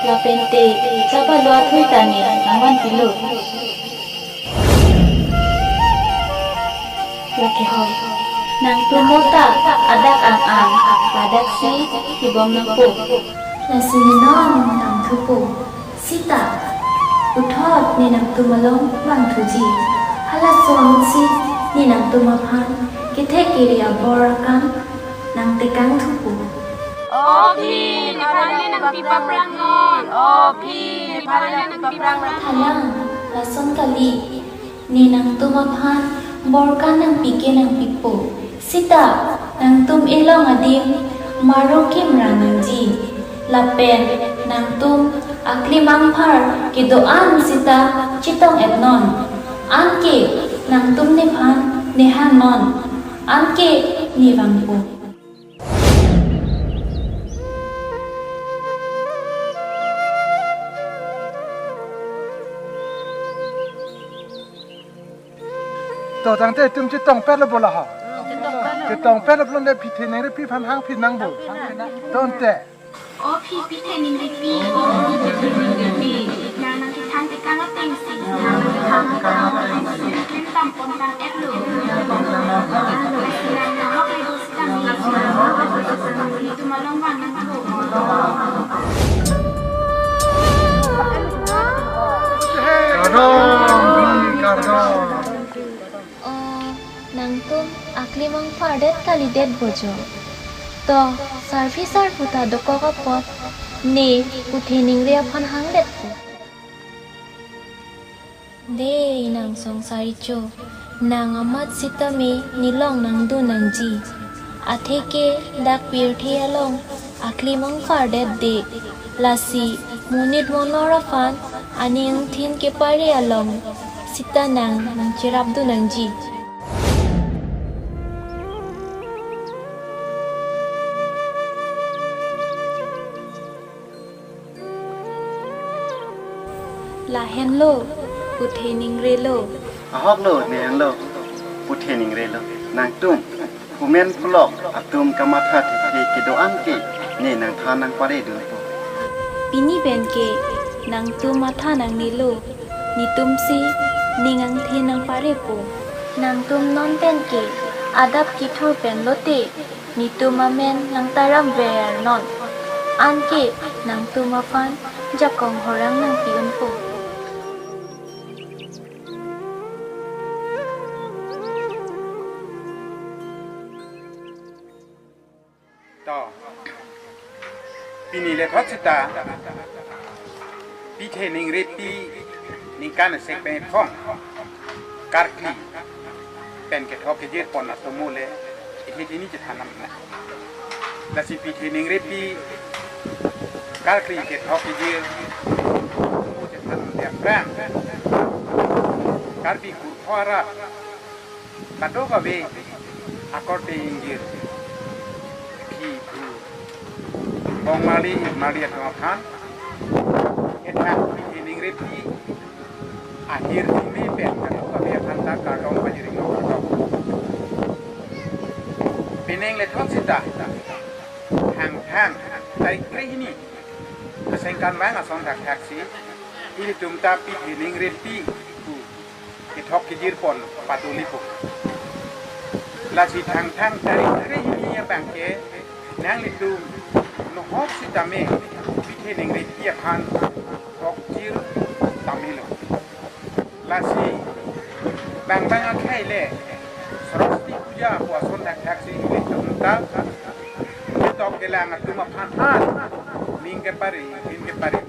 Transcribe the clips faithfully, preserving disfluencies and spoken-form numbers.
Lapente, chaba lo athui ta ne nangvanpilo. Lake hoi. Nangtum mo ta adak ang-ang, ladaksi kibom nangpo. Lasi ne non nangthupo. Sita, puthot ne nangtum along vangthuji. Halaso ahut si ne nangtum aphan kethek kere abor akam nangtekangthupo. O phi, nephan le nangpi paphrangnon. O phi, nephan le nangpi paphrangnon. Halang, lason kali. Ne nangtum aphan bor kan nangpi ke nangpipo. Sita, nangtum elong adim maru kimra nangji. Lapen nangtum aklim angphar kedo-an sita chetong-etnon. Anke nangtum nephan ne hangnon. Anke ne vangpo. To, tangte itum chetongpetlo bo la ho. Chetongpetlo pulote Pitheningripi aphan hangphi nang bo. Tangte. O phi Pitheningripi. Nang nangkethan tekang atengsi. Nang nangkethan tekang atengsi. Klim tampon tang-etlo. Nang nahok le dos. Kardom, kardom. O, nangtum aklim angphardet kalidet bojo. To, sarpi sarpo ta dokok apot, ne Pitheningri aphan hangdetpo. Dei nang songsari cho, nang amat sitame nelong nangdun nangji. Atheke dak pirthe along aklim angphardet de, lasi monit monor aphan aning angthin kepare along sita nang nangcherapdun nangji. Lahenlo, Pitheningri lo. Ahoklo, ne henlo, Pitheningri lo. Nangtum, kumen pulok, atum kamatha thekthe kedo-an ke, ne nangthan nangparedunpo. Pini pen ke, nangtum matha nangnelo, netumsi, ning angthin nangparepo. Nangtum non pen ke, adap kethur pen lote, netum amen nangtaram vernon. Anke nangtum aphan jakong horang nangpi-unpo. To. Pini lethot sita Pitheningripi ningkan isi pen ithong karkli pen kethok kejirpon atomo le ihi tini chethanam na. Lasi Pitheningripi karkli kethok kejir atomo chethanam dia prang. Karbi kurkho arat kadokave akorte ingjir phi phu bong mali mali atum aphan kethak Pitheningripi ahirjume pen kadokave aphan ta kardom pajirlo kardom. Penang lethot sita Thangthang tarik krehini asengkanvang ason thakthaksi ilitum ta Pitheningripi pu kethok kejirpon padolipo. Lasi Thangthang tarik krehini abang ke nanglitum nohok sitame Pitheningripi aphan thokjir tamilo. Lasi bang bang akhei le Saraswati Puja pu ason thakthaksi ilitum ta ketok kelang atum aphan han ning kepari, ning kepari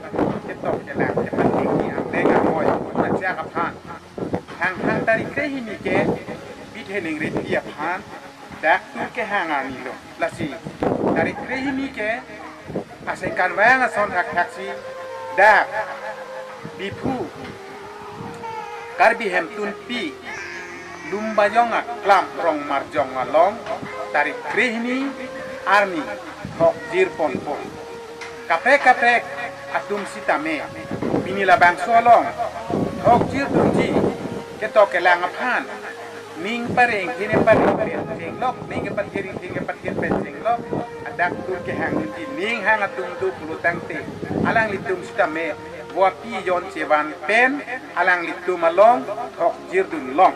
ketok kelang kepathingki angdeng angoi achiak aphan Thangthang tarik krehini ke Pitheningripi aphan dak tur kehang arnilo. Lasi tarik krehini ke asengkanvang ason thakthaksi dak Diphu Karbi Hemtunpi Lumbajong aklam Rongmarjong along tarik krehini arni thokjirponpo. Kaprek kaprek atum sitame pini labangso along thokjirdunji ketok kelang aphan Ning pareng, hine pareng pen chenglok, ning kepathir, hine kepathir pen chenglok. Hadak tur kehang ningji, ning hang atum do pulo tangte, alanglitum sitame vo api jon chevan pen alanglitum along thokjirdun long.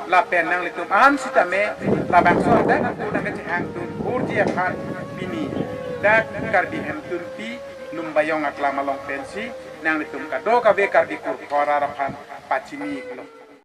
Lapen nanglitum an sitame labangso hadak atum nangkachehangdun kurji aphan pini dak Karbi Hemtunpi Lumbajong aklam along pensi nanglitum kadokave Karbi kurkhorar aphan pachini lo.